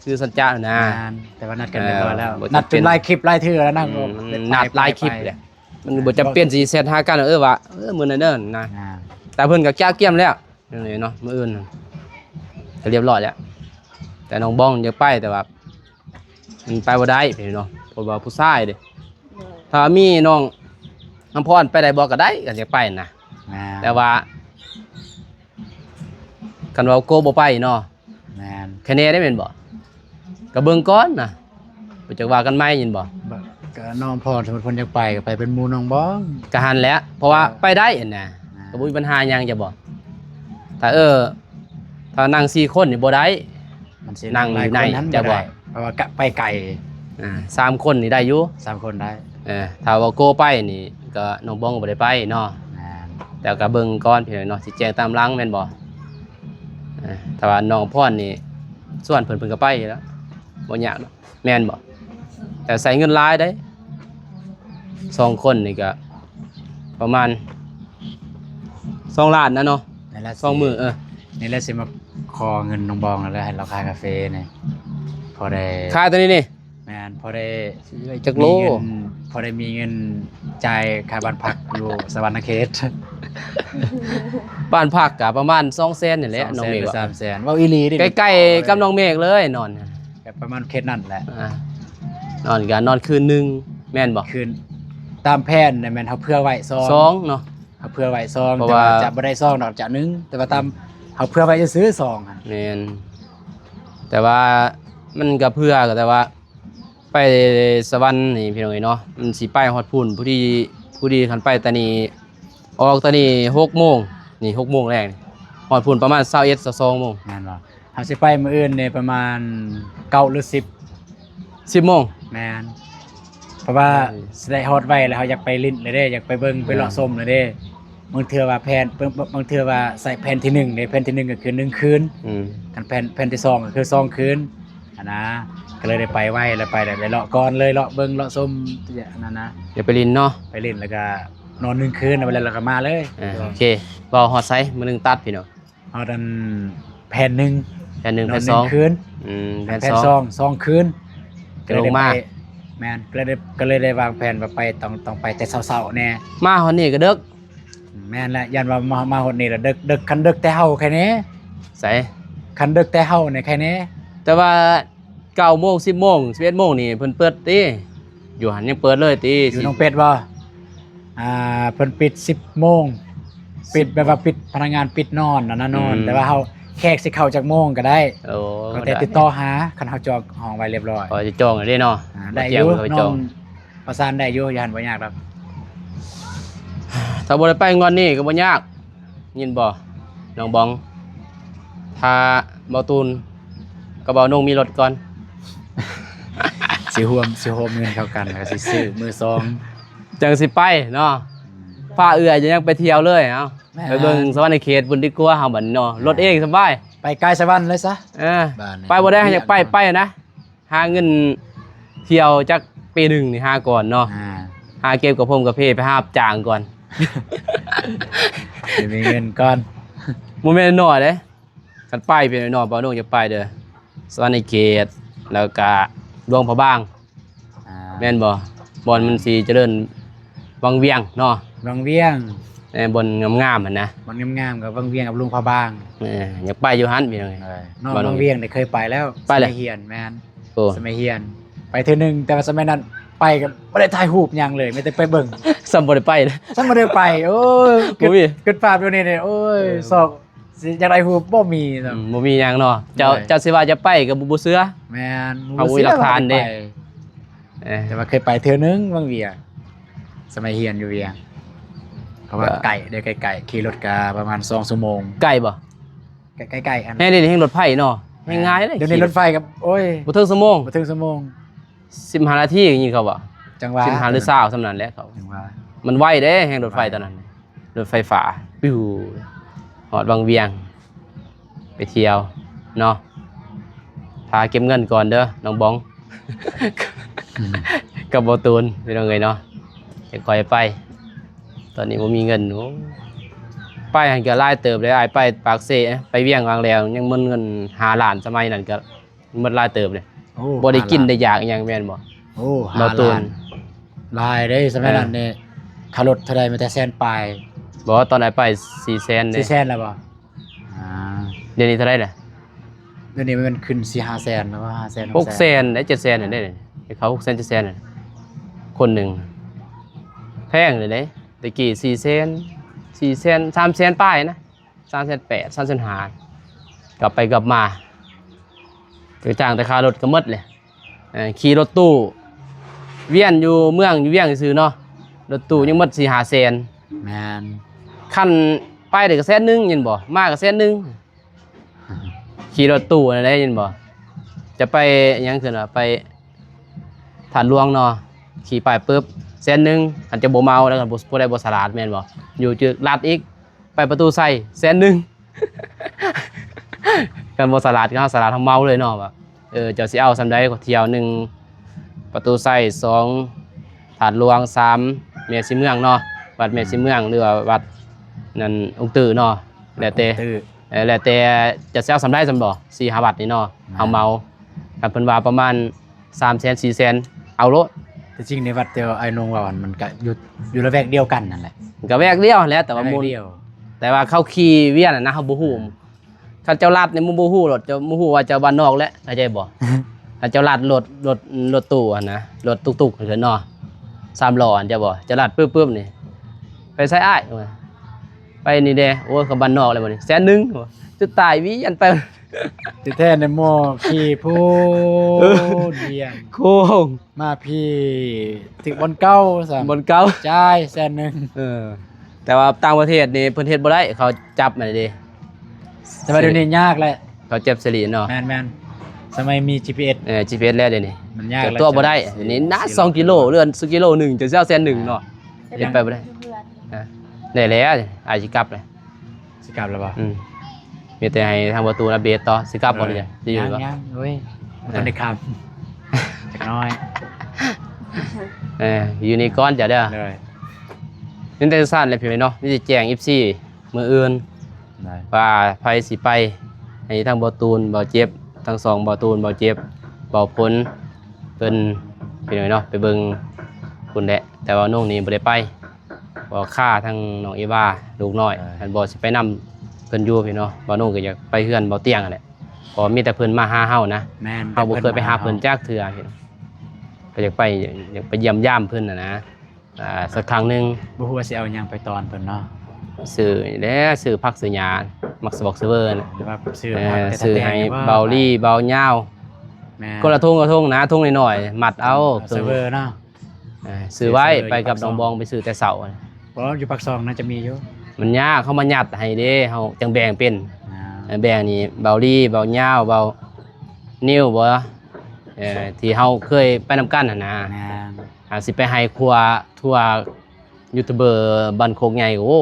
ຄືສັດຈະນະ ແມ່ນ ແຕ່ວ່ານັດກັນຮຽບຮ້ອຍແລ້ວ ເອີ ນັດຈົນຫຼາຍຄລິບຫຼາຍເທື່ອແລ້ວນະ ອືມ ນັດຫຼາຍຄລິບແຫຼະ ມັນບໍ່ຈຳເປັນຊິແຊັດຫາກັນ ເອີ ວ່າ ເອີ ມື້ນັ້ນເດີນະ ອ່າ ແຕ່ເພິ່ນກໍກະກຽມແລ້ວ ຈັ່ງໃດເນາະ ມື້ອື່ນກໍຮຽບຮ້ອຍແລ້ວ ແຕ່ນ້ອງບອງຢາກໄປ ແຕ່ວ່າມັນໄປບໍ່ໄດ້ພີ່ນ້ອງເນາະ ເພາະວ່າຜູ້ຊາຍເດ້. ໂດຍ ຖ້າມີນ້ອງນ້ຳພອນໄປໄດ້ບໍ່? ກໍໄດ້ ກໍຢາກໄປນະ ແມ່ນ ແຕ່ວ່າຄັນວ່າໂກບໍ່ໄປເນາະ ແມ່ນ ຄະແນນໄດ້ແມ່ນບໍ່? ກໍເບິ່ງກ່ອນນະ ບໍ່ຈັກວ່າກັນໃໝ່ ຍິນບໍ່? ບ- ກໍນ້ອງພອນ ສົມມຸດເພິ່ນຢາກໄປ ກໍໄປເປັນໝູ່ນ້ອງບອງ ກໍຫັ້ນແຫຼະ ເພາະວ່າ ເອີ ໄປໄດ້ຫັ້ນນະ ອ່າ ກໍບໍ່ມີບັນຫາຫຍັງ ຈະບໍ່? ຖ້າ ເອີ ຖ້ານັ່ງສີ່ຄົນນີ້ບໍ່ໄດ້ ມັນຊິນັ່ງຢູ່ໃນ ນັ່ງຫຼາຍຄົນນັ້ນ ຈະບໍ່? ບໍ່ໄດ້ ເພາະວ່າກະໄປໄກ ອ່າ ສາມຄົນນີ້ໄດ້ຢູ່ ສາມຄົນໄດ້. ເອີ ຖ້າວ່າໂກໄປນີ້ກໍນ້ອງບອງກໍບໍ່ໄດ້ໄປເນາະ. ແມ່ນ. ແຕ່ກໍເບິ່ງກ່ອນພີ່ນ້ອງເນາະ ຊິແຈ້ງຕາມຫຼັງແມ່ນບໍ່? ເອີ ຖ້າວ່ານ້ອງພອນນີ້ຊວນເພິ່ນ ເພິ່ນກໍໄປຢູ່ແລ້ວ ບໍ່ຍາກດອກ. ແມ່ນບໍ່? ແຕ່ໃຊ້ເງິນຫຼາຍເດ້ ສອງຄົນນີ້ກໍປະມານສອງລ້ານນະເນາະ ນັ້ນລະ ສອງມື້. ເອີ ນີ້ແຫຼະຊິມາຂໍເງິນນ້ອງບອງແລ້ວ ໃຫ້ລາວຂາຍກາເຟນີ້ ພໍໄດ້ ຂາຍຕົວນີ້ນີ້. ແມ່ນ ພໍໄດ້ ຊິໄດ້ຈັກໂລ? ມີເງິນ ພໍໄດ້ມີເງິນຈ່າຍຄ່າບ້ານພັກຢູ່ສະຫວັນນະເຂດ. ບ້ານພັກກໍປະມານສອງແສນນີ້ແຫຼະ ສອງແສນ ນ້ອງເມກ ຫຼື ວ່າ ສາມແສນ ເວົ້າອີ່ຫຼີເດ້ ໃກ້ໆກັບນ້ອງເມກເລີຍນອນ. ກໍປະມານເຂດນັ້ນແຫຼະ. ອ່າ ນອນກໍນອນຄືນໜຶ່ງແມ່ນບໍ່? ຄືນ ຕາມແຜນນະແມ່ນເຮົາເຜື່ອໄວ້ສອງ ສອງເນາະ ເຮົາເຜື່ອໄວ້ສອງ ເພາະ ແຕ່ວ່າ ວ່າຈະບໍ່ໄດ້ສອງດອກ ຈະໜຶ່ງ ແຕ່ວ່າຕາມເຮົາເຜື່ອໄວ້ຊື່ໆ ສອງຫັ້ນ. ແມ່ນ ແຕ່ວ່າມັນກໍເຜື່ອ ກໍແຕ່ວ່າໄປສະຫວັນນີ້ພີ່ນ້ອງເອີຍເນາະ ມັນຊິໄປຮອດພຸ້ນ ພໍດີ ພໍດີຄັນໄປຕານີ້ ອອກຕອນນີ້ຫົກໂມງ ນີ້ຫົກໂມງແລງ ຮອດພຸ້ນປະມານຊາວເອັດ ຊາວສອງໂມງ. ແມ່ນບໍ່? ເຮົາຊິໄປມື້ອື່ນນີ້ປະມານເກົ້າ ຫຼື ສິບ ສິບໂມງ. ແມ່ນ ເພາະວ່າ ເອີ ຊິໄດ້ຮອດໄວ ແລ້ວເຮົາຢາກໄປຫຼິ້ນແລ້ວເດ້ ຢາກໄປເບິ່ງ ເອີ ໄປເລາະຊົມແລ້ວເດ້. ບາງເທື່ອວ່າແຜນ ບາງເທື່ອວ່າໃຊ້ແຜນທີໜຶ່ງເດ້ ແຜນທີໜຶ່ງກໍຄືໜຶ່ງຄືນ ອືມ ຄັນແຜນ ແຜນທີສອງກໍຄືສອງຄືນຫັ້ນນະ ກໍເລີຍໄດ້ໄປໄວ ແລ້ວໄປແລ້ວໄດ້ເລາະກ່ອນເລີຍ ເລາະເບິ່ງເລາະຊົມ ອັນນັ້ນນະ ຢາກໄປຫຼິ້ນເນາະ ໄປຫຼິ້ນ ແລ້ວກໍ ນອນໜຶ່ງຄືນ ແລ້ວກໍມາເລີຍ. ເອີ ໂອເຄ ເວົ້າຮອດໃສ? ມື້ໜຶ່ງຕັດພີ່ນ້ອງ ຮອດອັນແຜນໜຶ່ງ ແຜນໜຶ່ງ ນອນໜຶ່ງຄືນ ອືມ ແຜນສອງ ສອງຄືນ ກໍເລີຍໄດ້ໄປ. ແມ່ນ ກໍເລີຍໄດ້ ກໍເລີຍໄດ້ວາງແຜນວ່າໄປ ຕ້ອງ ຕ້ອງໄປແຕ່ເຊົ້າໆແດ່. ມາຮອດນີ້ກໍເດິກ. ແມ່ນແຫຼະ ຢ້ານວ່າມາ ມາຮອດນີ້ລະເດິກ ເດິກ ຄັນເດິກແຕ່ເຮົາໄຄແນ່. ໃສ? ຄັນເດິກແຕ່ເຮົານີ້ໄຄແນ່ ແຕ່ວ່າ ເກົ້າໂມງ ສິບໂມງ ສິບເອັດໂມງນີ້ເພິ່ນເປີດຕິ? ຢູ່ຫັ້ນຍັງເປີດເລີຍຕິ? ຢູ່ໜອງເປັດບໍ່? ອ່າ ເພິ່ນປິດສິບໂມງ ປິດແບບວ່າປິດ ພະນັກງານປິດນອນ ອັນນັ້ນນອນ ອືມ ແຕ່ວ່າເຮົາ ແຂກຊິເຂົ້າຈັກໂມງກໍໄດ້. ໂອ້ ກໍແຕ່ຕິດຕໍ່ຫາ ຄັນເຮົາຈອງຫ້ອງໄວ້ລຽບຮ້ອຍ ກໍຈະຈອງໄດ້ເນາະ. ອ່າ ໄດ້ຢູ່ ນ້ອງປະສານໄດ້ຢູ່ ຢູ່ຫັ້ນບໍ່ຍາກດອກ. ຖ້າບໍ່ໄດ້ໄປງວດນີ້ກໍບໍ່ຍາກ. ຍິນບໍ່ນ້ອງບອງ? ຖ້າເບົາຕູນກັບເບົານົງມີລົດກ່ອນ ຊິຮ່ວມ ຊິໂຮມເງິນເຂົ້າກັນ ແລ້ວກໍຊິຊື້ມືສອງ ຈັ່ງຊິໄປເນາະ. ອືມ ພາເອື້ອຍຍັງໄປທ່ຽວເລີຍ. ເອົາ ແມ່ນ ໄປເບິ່ງສະຫວັນນະເຂດພຸ້ນດີກວ່າ ເຮົາບັດນີ້ເນາະ. ແມ່ນ ລົດເອງສະບາຍ ໄປກາຍສະຫວັນເລີຍຊະ. ເອີ ໄປບໍ່ໄດ້ ຢາກໄປ ໄປນະ. ຫາເງິນທ່ຽວຈັກປີໜຶ່ງນີ້ຫາກ່ອນເນາະ. ອ່າ ຫາເກັບກະພົງກະເພໄປຫາຮັບຈ້າງກ່ອນ ໃຫ້ມີເງິນກ່ອນ. ບໍ່ແມ່ນນ້ອຍເດ້ ຄັນໄປພີ່ນ້ອງ ບ່າວໂໜ່ງຈະໄປເດີ ສະຫວັນນະເຂດ ແລ້ວກະຫຼວງພະບາງ. ອ່າ ແມ່ນບໍ່? ບ່ອນມັນຊິຈະເລີນວັງວຽງເນາະ ວັງວຽງ. ເອີ ບ່ອນງາມໆຫັ້ນນະ ບ່ອນງາມໆກໍວັງວຽງກັບຫຼວງພະບາງ. ເອີ ຢາກໄປຢູ່ຫັ້ນພີ່ນ້ອງເອີຍ. ນ້ອງວັງວຽງນີ້ເຄີຍໄປແລ້ວ ໄປແລ້ວ ສະໄໝຮຽນ. ແມ່ນ ໂອ້ ສະໄໝຮຽນ ໄປເທື່ອໜຶ່ງ ແຕ່ວ່າສະໄໝນັ້ນໄປກໍບໍ່ໄດ້ຖ່າຍຮູບຫຍັງເລີຍ ມີແຕ່ໄປເບິ່ງ. ຊ້ຳບໍ່ໄດ້ໄປ ຊ້ຳບໍ່ໄດ້ໄປ. ໂອ້ຍ ບໍ່ມີ ຄິດພາບດຽວນີ້ນີ້ ໂອ້ຍ ເອີ ຊອກ ຊິຢາກໄດ້ຮູບບໍ່ມີ. ອືມ ບໍ່ມີຫຍັງເນາະ ເຈົ້າ ເຈົ້າຊິວ່າຈະໄປກໍບໍ່ ບໍ່ເຊື່ອ. ແມ່ນ ເຮົາບໍ່ມີຫຼັກຖານເດ້. ເອີ ແຕ່ວ່າເຄີຍໄປເທື່ອໜຶ່ງວັງວຽງ ສະໄໝຮຽນຢູ່ວຽງ ເພາະວ່າ ກໍ ໃກ້ເດ້ ໃກ້ໆ ຂີ່ລົດກະປະມານສອງຊົ່ວໂມງ. ໃກ້ບໍ່? ໃກ້ໆ ແຮງດຽວນີ້ແຮງລົດໄຟເນາະ ແຮງງ່າຍເດ້. ດຽວນີ້ລົດໄຟກໍ ໂອ້ຍ ບໍ່ເຖິງຊົ່ວໂມງ ບໍ່ເຖິງຊົ່ວໂມງ ສິບຫ້ານາທີ ຍິງເຂົາບໍ່? ຈັ່ງວ່າ ສິບຫ້າ ຫຼື ຊາວ ສ່ຳນັ້ນແຫຼະເຂົາ. ຈັ່ງວ່າ ມັນໄວເດ້ ແຮງລົດໄຟຕອນນັ້ນ ລົດໄຟຟ້າ ປິວ ຮອດວັງວຽງ ໄປທ່ຽວເນາະ. ຖ້າເກັບເງິນກ່ອນເດີນ້ອງບອງ ອືມ ກັບບໍ່ຕູນ ພີ່ນ້ອງເອີຍເນາະ ຈະຄ່ອຍໄປ. ຕອນນີ້ບໍ່ມີເງິນ. ໂອ້ ໄປຫັ້ນກໍຫຼາຍເຕີບເດ້ ອ້າຍ ໄປປາກເຊ ໄປວຽງວາງແລ້ວ ຍັງໝົດເງິນຫ້າລ້ານ ສະໄໝນັ້ນກໍ ໝົດຫຼາຍເຕີບເດ້. ໂອ້ ບໍ່ໄດ້ກິນ ຫ້າລ້ານ ໄດ້ຢາກອີ່ຫຍັງແມ່ນບໍ່? ໂອ້ ຫ້າລ້ານ ຫຼາຍເດ້. ສະໄໝນັ້ນນີ້ ເອີ ຄ່າລົດເທົ່າໃດ? ມີແຕ່ແສນປາຍ. ບໍ່ ຕອນອ້າຍໄປສີ່ແສນເດ້. ສີ່ແສນແລ້ວບໍ່? ອ່າ ດຽວນີ້ເທົ່າໃດລະ? ດຽວນີ້ມັນຂຶ້ນສີ່ຫ້າແສນແລ້ວ ຫ້າແສນ ຫົກແສນ ຫົກແສນໄດ້ ເຈັດແສນນັ້ນເດ້. ເຂົາຫົກແສນ ເຈັດແສນ ຄົນໜຶ່ງ ແພງເລີຍເດ້. ແຕ່ກີ້ສີ່ແສນ ສີ່ແສນ ສາມແສນປາຍນະ. ສາມແສນແປດ ສາມແສນຫ້າ ກັບໄປກັບມາ ໄປຈ້າງແຕ່ຄ່າລົດກໍໝົດເລີຍ. ເອີ ຂີ່ລົດຕູ້ວຽນຢູ່ເມືອງຢູ່ວຽງຊື່ໆເນາະ ລົດຕູ້ຍັງໝົດສີ່ຫ້າແສນ. ແມ່ນ ຄັນໄປໄດ້ກໍແສນໜຶ່ງ ເຫັນບໍ່ ມາກໍແສນໜຶ່ງ. ຂີ່ລົດຕູ້ນັ້ນແຫຼະ ເຫັນບໍ່ ຈະໄປຫຍັງ ເອີ້ນວ່າໄປ ທາດຫຼວງເນາະ ຂີ່ໄປປຶບ ແສນໜຶ່ງ ຄັນຈະບໍ່ເມົາ ແລ້ວກໍບໍ່ ຜູ້ໃດບໍ່ສະຫຼາດແມ່ນບໍ່ ຢູ່ຈຶກລັດອີກ ໄປປະຕູໄຊ ແສນໜຶ່ງ ຄັນບໍ່ສະຫຼາດ ຄັນເຮົາສະຫຼາດ ເຮົາເມົາເລີຍເນາະ ວ່າ ເອີ ເຈົ້າຊິເອົາສ່ຳໃດ ທ່ຽວໜຶ່ງ ປະຕູໄຊ ສອງ ທາດຫຼວງ ສາມ ແມ່ສີເມືອງເນາະ ວັດແມ່ສີເມືອງ ຫຼືວ່າວັດນັ້ນອົງຕື້ເນາະ ແລ້ວແຕ່ ເອີ ແລ້ວແຕ່ຈະເຊົ່າສ່ຳໃດສ່ຳບໍ່ ສີ່ຫ້າວັດນີ້ເນາະ ເຮົາເມົາ ຄັນເພິ່ນວ່າປະມານສາມແສນ ສີ່ແສນ ເອົາໂລດ. ທີ່ຈິງໃນວັດທີ່ອ້າຍນົງເວົ້າຫັ້ນ ມັນກະຢູ່ ຢູ່ລະແວກດຽວກັນນັ້ນແຫຼະ ມັນກະແວກດຽວຫັ້ນແຫຼະ ແຕ່ວ່າ ລະແວກ ໝູ່ ດຽວ ແຕ່ວ່າເຂົາຂີ່ວຽນນະ ເຮົາບໍ່ຮູ້ ເອີ ຄັນເຈົ້າລັດນີ້ ມຶງບໍ່ຮູ້ໂລດ ເຈົ້າບໍ່ຮູ້ວ່າເຈົ້າບ້ານນອກແຫຼະ ເຂົ້າໃຈບໍ່? ຄັນເຈົ້າລັດລົດ ລົດ ລົດຕູ້ຫັ້ນນະ ລົດຕຸກໆ ເຂົາເອີ້ນເນາະ ສາມລໍ້ຫັ້ນ ເຈົ້າບໍ່ ເຈົ້າລັດປຶບໆ ນີ້ ໄປໃສອ້າຍ? ວ່າ ໄປນີ້ແດ່ ໂອ້ຍ ເຂົ້າບ້ານນອກແລ້ວບັດນີ້ ແສນໜຶ່ງ ວ່າ ຈະຕາຍວຽນໄປ ທີ່ແທ້ນະໝໍ່ຂີ່ພຸ້ນ ວຽນ ໂຄ້ງ ມາພີ້ ຖືກບ່ອນເກົ່າຊັ້ນ ບ່ອນເກົ່າ ຈ່າຍແສນໜຶ່ງ ເອີ ແຕ່ວ່າຕ່າງປະເທດນີ້ເພິ່ນເຮັດບໍ່ໄດ້ ເຂົາຈັບຫັ້ນເດ້ ແຕ່ວ່າດຽວນີ້ຍາກແຫຼະ ເຂົາຈັບສະຫຼີເນາະ ແມ່ນໆ ສະໄໝມີຈີພີເອັສ ເອີ ຈີພີເອັສແລ້ວດຽວນີ້ ມັນຍາກ ຕົວະບໍ່ໄດ້ ແລ້ວ ນີ້ນະ ສອງກິໂລ ເດືອນ ກິໂລໜຶ່ງ ຈະເອົາແສນໜຶ່ງເນາະ ເຮັດໄປບໍ່ໄດ້ ອາ ໄດ້ແລ້ວ ອ້າຍຊິກັບແລ້ວ ຊິກັບແລ້ວບໍ່? ອືມ ມີແຕ່ໃຫ້ທາງປະຕູອັບເດດຕໍ່ ຊິກັບບໍ່ ເອີ ຫຼືຈະຢູ່ ຍັງ ບໍ່? ຍັງ ໂອ້ຍ ບໍ່ທັນໄດ້ຄ່ຳ ຈັກໜ້ອຍ ເອີ ຢູ່ນີ້ກ່ອນເຈົ້າເດີ ໂດຍ ມີແຕ່ຊັ້ນແຫຼະພີ່ນ້ອງເນາະ ມີແຕ່ແຈ້ງເອັຟຊີມື້ອື່ນ ໄດ້ ວ່າໃຜຊິໄປ ໃຫ້ທາງບໍ່ຕູນ ບໍ່ເຈັບ ທັງສອງບໍ່ຕູນ ບໍ່ເຈັບ ບໍ່ພົນ ເພິ່ນ ພີ່ນ້ອງເນາະ ໄປເບິ່ງພຸ້ນແຫຼະ ແຕ່ວ່ານ້ອງນີ້ບໍ່ໄດ້ໄປ ບໍ່ຄ່າທາງນ້ອງເອວາລູກນ້ອຍ ເອີ ຄັນບໍ່ຊິໄປນຳເພິ່ນຢູ່ພີ່ນ້ອງ ບ່າວນົງກໍຢາກໄປເຮືອນບ່າວຕຽງຫັ້ນແຫຼະ ເພາະມີແຕ່ເພິ່ນມາຫາເຮົານະ ແມ່ນ ເຮົາບໍ່ເຄີຍໄປຫາເພິ່ນຈັກເທື່ອ ກໍຢາກໄປ ຢາກໄປຢ້ຽມຢາມເພິ່ນຫັ້ນນະ ອ່າ ສັກຄັ້ງໜຶ່ງ ບໍ່ຮູ້ວ່າຊິເອົາຫຍັງໄປຕ້ອນເພິ່ນເນາະ ຊື້ນີ້ແຫຼະ ຊື້ຜັກຊື້ຫຍ້າ ໝາກສະບອກສະເວີນະ ຫຼືວ່າຊື້ ເອີ ຊື້ໃຫ້ບ່າວລີ ບ່າວຍາວ ແມ່ນ ຄົນລະຖົງ ລະຖົງນະ ຖົງນ້ອຍໆ ມັດເອົາ ເອົາສະເວີເນາະ ເອີ ຊື້ໄວ້ ໄປກັບນ້ອງບອງ ໄປຊື້ແຕ່ເຊົ້າ ບໍ່ ຢູ່ປາກຊ່ອງໜ້າຈະມີຢູ່ ມັນຍາກ ເຂົາມາຍັດໃຫ້ເດ້ ເຮົາຈັ່ງແບ່ງເປັນ ອ່າ ເອີ ແບ່ງນີ້ ບ່າວລີ ບ່າວຍາວ ບ່າວນິວ ບໍ່ ເອີ ທີ່ເຮົາເຄີຍໄປນຳກັນຫັ້ນນະ ອ່າ ຊິໄປໃຫ້ຄົວທົ່ວຢູທູບເບີບ້ານໂຄກໃຫຍ່ ໂອ້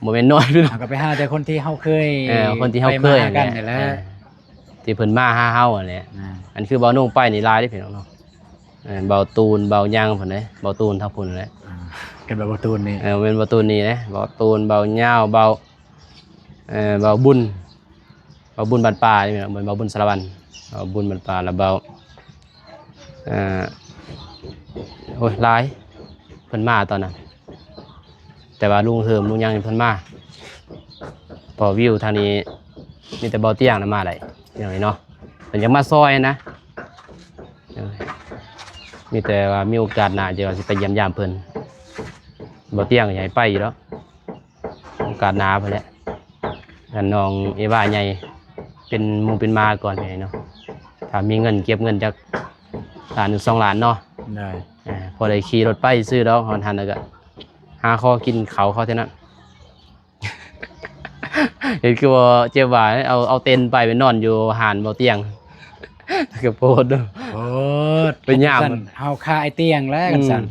ບໍ່ແມ່ນນ້ອຍພີ່ນ້ອງ ເຮົາກໍໄປຫາແຕ່ຄົນທີ່ເຮົາເຄີຍ ເອີ ຄົນທີ່ເຮົາເຄີຍ ໄປມາຫາກັນນີ້ແຫຼະ ເອີ ທີ່ເພິ່ນມາຫາເຮົາຫັ້ນແຫຼະ ອ່າ ອັນຄືບ່າວນົງໄປນີ້ຫຼາຍເດ້ພີ່ນ້ອງເນາະ ເອີ ບ່າວຕູນ ບ່າວຍັງພຸ້ນເດ້ ບ່າວຕູນທາງພຸ້ນແຫຼະ ອ່າ ກັນວ່າບ່າວຕູນນີ້ ເອີ ແມ່ນບ່າວຕູນນີ້ເດ້ ບ່າວຕູນ ບ່າວຍາວ ບ່າວ ເອີ ບ່າວບຸນ ບ່າວບຸນບ້ານປ່ານີ້ແມ່ນ ບໍ່ແມ່ນບ່າວບຸນສາລະວັນ ບ່າວບຸນບ້ານປ່າ ແລ້ວບ່າວ ເອີ ໂອ້ຍ ຫຼາຍ ເພິ່ນມາຕອນນັ້ນ ແຕ່ວ່າລຸງເຮີມ ລຸງຫຍັງນີ້ເພິ່ນມາ ເພາະວິວທາງນີ້ມີແຕ່ບ່າວຕຽງນະມາໄດ້ ພີ່ນ້ອງເນາະ ເພິ່ນຢາກມາຊ່ອຍນະ ເອີ ມີແຕ່ວ່າມີໂອກາດໜ້າ ຈະວ່າຊິໄປຢ້ຽມຢາມເພິ່ນ ບ່າວຕຽງກໍຢາກໃຫ້ໄປຢູ່ດອກ ໂອກາດໜ້າພຸ້ນແຫຼະ ຄັນນ້ອງເອວາໃຫຍ່ເປັນໝູເປັນໝາກ່ອນເນາະ ຖ້າມີເງິນເກັບເງິນຈັກລ້ານໜຶ່ງສອງລ້ານເນາະ ໄດ້ ເອີ ພໍໄດ້ຂີ່ລົດໄປຊື່ດອກ ຮອດຫັ້ນແລ້ວກໍຫາຂໍກິນເຂົ້າເຂົາເທົ່ານັ້ນ ເຫັນຄືວ່າເຈັບວ່າ ເອົາ ເອົາເຕັນໄປໄປນອນຢູ່ຮ້ານບ່າວຕຽງ ກໍໂພດເນາະ ໂພດ ໄປຍາມ ເຮົາຄາໄອ້ຕຽງແລ້ວ ອືມ ກັນຊັ້ນ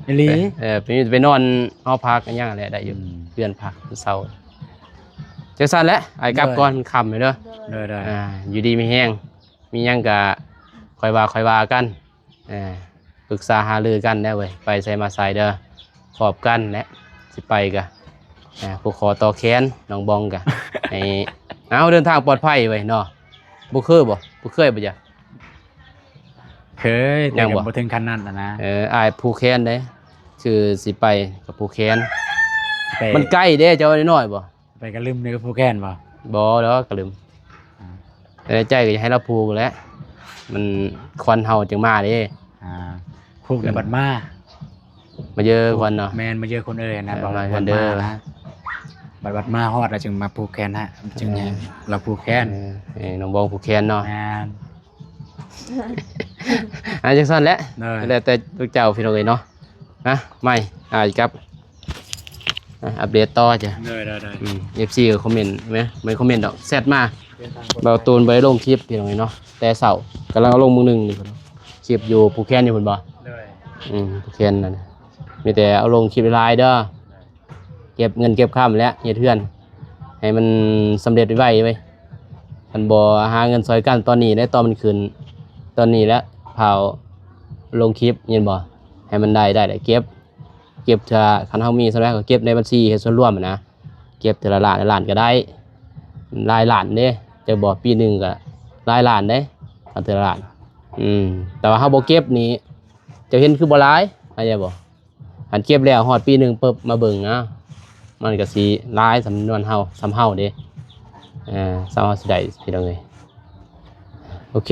ອີ່ຫຼີ ເອີ ໄປ ໄປນອນຫໍພັກອີ່ຫຍັງແຫຼະ ໄດ້ຢູ່ ອືມ ເຮືອນພັກເຊົາ ຈັ່ງຊັ້ນແຫຼະ ອ້າຍກັບກ່ອນ ໂດຍ ມັນຄ່ຳແລ້ວເດີ ໂດຍໆ ອ່າ ຢູ່ດີມີແຮງ ມີຫຍັງກະຄ່ອຍວ່າຄ່ອຍວ່າກັນ ເອີ ປຶກສາຫາລືກັນແດ່ເວີຍ ໄປໃສມາໃສເດີ ຂອບກັນແຫຼະ ຊິໄປກະ ອ່າ ຜູກຄໍຕໍ່ແຂນ ນ້ອງບອງກະ ໃຫ້ ເອົາ ເດີນທາງປອດໄພເວີຍເນາະ ບໍ່ເຄີຍບໍ່ ບໍ່ເຄີຍບໍ່ຈະ ເຄີຍ ແຕ່ ຍັງ ກໍ ບໍ່ ບໍ່ເຖິງຂັ້ນນັ້ນນະ ເອີ ອ້າຍຜູກແຂນເດ້ ຄືຊິໄປກໍຜູກແຂນ ໄປ ມັນໄກເດ້ ເຈົ້ານ້ອຍໆບໍ່ ໄປກະລຶມນີ້ກໍຜູກແຂນບໍ່ ບໍ່ດອກກະລຶມ ອ່າ ແຕ່ໃນໃຈກໍຢາກໃຫ້ລາວຜູກແຫຼະ ມັນຄວັນເຮົາຈຶ່ງມາເດ້ ອ່າ ຜູກແລ້ວບັດມາ ມາເຢີຄົນເນາະ ແມ່ນ ມາເຢີຄົນເອີຍນະ ເອີ ບອກວ່າ ມາເດີ້ ບັດມານະ ບັດ ບັດມາຮອດແລ້ວຈຶ່ງມາຜູກແຂນນະ ຈຶ່ງໃຫ້ ເອີ ລາວຜູກແຂນ ເອີ ໃຫ້ນ້ອງບອງຜູກແຂນເນາະ ແມ່ນ ອ່າ ຈັ່ງຊັ້ນແຫຼະ ໂດຍ ແລ້ວແຕ່ພວກເຈົ້າພີ່ນ້ອງເອີຍເນາະ ນະ ໃໝ່ ອ່າ ກັບ ອ່າ ອັບເດດຕໍ່ຈ້ະ ໂດຍໆໆ ອືມ ເອັຟຊີກໍຄອມເມັນແມ ບໍ່ຄອມເມັນດອກ ແຊັດມາ ເດີນທາງປອດໄພ ບ່າວຕູນບໍ່ໄດ້ລົງຄລິບພີ່ນ້ອງເອີຍເນາະ ແຕ່ເຊົ້າ ກຳລັງເອົາລົງມື້ໜຶ່ງນີ້ ຄລິບຢູ່ພູແຄນຢູ່ພຸ້ນບໍ່? ໂດຍ ອືມ ພູແຄນນັ້ນ ມີແຕ່ເອົາລົງຄລິບຫຼາຍໆເດີ ເກັບເງິນເກັບຄຳແຫຼະ ເຮັດເຮືອນໃຫ້ມັນສຳເລັດໄວໆເວີຍ. ຄັນບໍ່ຫາເງິນຊ່ອຍກັນຕອນນີ້ແຫຼະ ຕອນມັນຂຶ້ນຕອນນີ້ແຫຼະ ພາວລົງຄລິບ ເຫັນບໍ່? ໃຫ້ມັນໄດ້ ໄດ້ແລ້ວເກັບ ເກັບເທື່ອ ຄັນເຮົາມີສ່ຳໃດກໍເກັບໃນບັນຊີເຮັດສ່ວນລວມຫັ້ນນະ ເກັບເທື່ອລະລ້ານ ລ້ານກໍໄດ້ ຫຼາຍລ້ານເດ້ ເຈົ້າບອກ ປີໜຶ່ງກໍຫຼາຍລ້ານເດ້ ເອົາເທື່ອລະລ້ານ. ອືມ ແຕ່ວ່າເຮົາບໍ່ເກັບນີ້ ເຈົ້າເຫັນຄືບໍ່ຫຼາຍ ເຂົ້າໃຈບໍ່? ຄັນເກັບແລ້ວຮອດປີໜຶ່ງປຶບ ມາເບິ່ງ ອ້າວ ມັນກໍຊິຫຼາຍສ່ຳນວນເຮົາ ສ່ຳເຮົາເດ້ ເອີ ສ່ຳເຮົາຊິໄດ້ ພີ່ນ້ອງເອີຍ. ໂອເຄ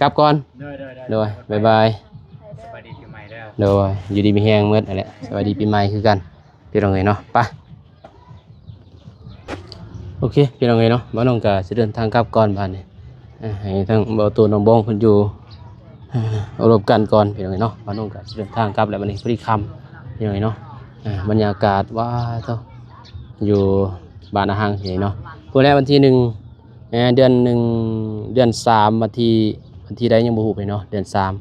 ກັບກ່ອນ ໂດຍ ໂດຍ ໂດຍ ບາຍບາຍ ສະບາຍດີປີໃໝ່ເດີ ໂດຍ ຢູ່ດີມີແຮງໝົດຫັ້ນແຫຼະ ສະບາຍດີປີໃໝ່ຄືກັນ ພີ່ນ້ອງເອີຍເນາະ ໄປ. ໂອເຄ ພີ່ນ້ອງເອີຍເນາະ ບ່າວນົງກໍຊິເດີນທາງກັບກ່ອນບາດນີ້ ເອີ ໃຫ້ທາງບ່າວຕູນ ນ້ອງບອງເພິ່ນຢູ່ ເອີ ເອົາລົມກັນກ່ອນ ພີ່ນ້ອງເອີຍເນາະ ບ່າວນົງກໍຊິເດີນທາງກັບແລ້ວ ບັດນີ້ພໍດີຄ່ຳ ພີ່ນ້ອງເອີຍເນາະ ເອີ ບັນຍາກາດ ວ້າໂທ້ ຢູ່ບ້ານອາຫັງນີ້ເນາະ ພຸ້ນແຫຼະ ວັນທີໜຶ່ງ ເອີ ເດືອນໜຶ່ງ ເດືອນສາມ ວັນທີ ວັນທີໃດຍັງບໍ່ຮູ້ເລີຍເນາະ ເດືອນສາມ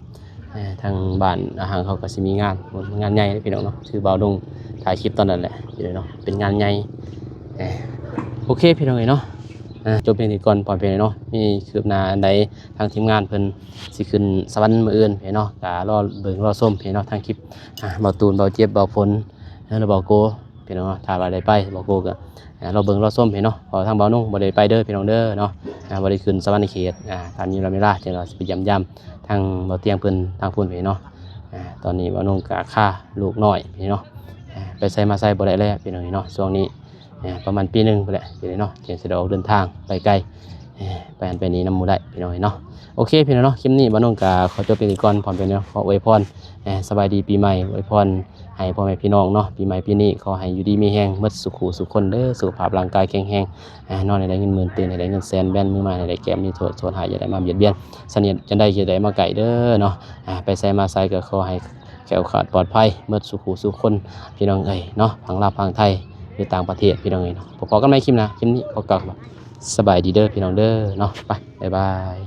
ເອີ ທາງບ້ານອາຫັງເຂົາກໍຊິມີງານ ງານໃຫຍ່ເດ້ພີ່ນ້ອງເນາະ ຄືບ່າວດົງຖ່າຍຄລິບຕອນນັ້ນແຫຼະ ເນາະ ເປັນງານໃຫຍ່ ເອີ ໂອເຄ ພີ່ນ້ອງເອີຍເນາະ ເອີ ຈົບພຽງນີ້ກ່ອນ ພອມເພຍເນາະ ມີຄືບໜ້າອັນໃດ ທາງທີມງານເພິ່ນຊິຂຶ້ນສະຫວັນມື້ອື່ນເນາະ ກໍລໍເບິ່ງລໍຊົມເນາະ ທາງຄລິບ ອ່າ ບ່າວຕູນ ບ່າວເຈັບ ບ່າວຝົນ ແລະ ບ່າວໂກ ພີ່ນ້ອງເນາະ ຖ້າວ່າໄດ້ໄປ ບ່າວໂກກໍ ອ່າ ລໍເບິ່ງລໍຊົມເນາະ ເພາະທາງບ່າວນົງບໍ່ໄດ້ໄປເດີພີ່ນ້ອງເດີເນາະ ອ່າ ບໍ່ໄດ້ຂຶ້ນສະຫວັນນະເຂດ ອ່າ ຖ້າມີເວລາ ມີເວລາ ຈັ່ງວ່າຊິໄປຢ້ຽມຢາມທາງບ່າວຕຽງເພິ່ນ ທາງພຸ້ນເນາະ ອ່າ ຕອນນີ້ບ່າວນົງກໍຄາລູກນ້ອຍເນາະ ອ່າ ໄປໃສມາໃສບໍ່ໄດ້ແລ້ວພີ່ນ້ອງເນາະ ຊ່ວງນີ້ ອ່າ ປະມານປີໜຶ່ງພຸ້ນແຫຼະພີ່ນ້ອງເນາະ ຈຶ່ງຊິໄດ້ອອກເດີນທາງໄປໄກ ອ່າ ໄປຫັ້ນໄປນີ້ນຳໝູ່ໄດ້ພີ່ນ້ອງເນາະ ໂອເຄ ພີ່ນ້ອງເນາະ ຄລິບນີ້ບ່າວນົງກໍຂໍຈົບພຽງນີ້ກ່ອນ ພ້ອມກັນເນາະ ຂໍອວຍພອນ ອ່າ ສະບາຍດີປີໃໝ່ ອວຍພອນ ໃຫ້ພໍ່ແມ່ພີ່ນ້ອງເນາະ ປີໃໝ່ປີນີ້ຂໍໃຫ້ຢູ່ດີມີແຮງໝົດສູ່ຄູ່ສູ່ຄົນເດີ ສຸຂະພາບຮ່າງກາຍແຂງແຮງ ອ່າ ນອນໃຫ້ໄດ້ເງິນໝື່ນ ຕື່ນໃຫ້ໄດ້ເງິນແສນ ແບນມືມາໃຫ້ໄດ້ແກ້ມ ມີໂທດໂທດຮ້າຍຢ່າໄດ້ມາບຽດບຽນ ສະເໜັດຈັ່ງໃດຢ່າໄດ້ມາໃກ້ເດີເນາະ ອ່າ ໄປໃສມາໃສກໍຂໍໃຫ້ແຄ້ວຄາດປອດໄພໝົດສູ່ຄູ່ສູ່ຄົນ ພີ່ນ້ອງເອີຍເນາະ ຝັ່ງລາວຝັ່ງໄທ ຢູ່ຕ່າງປະເທດ ພີ່ນ້ອງເອີຍເນາະ ພໍ້ກັນໃໝ່ຄລິບໜ້າ ຄລິບນີ້ຂໍກ່າວຄຳວ່າ ສະບາຍດີເດີພີ່ນ້ອງເດີເນາະ ໄປ ບາຍບາຍ.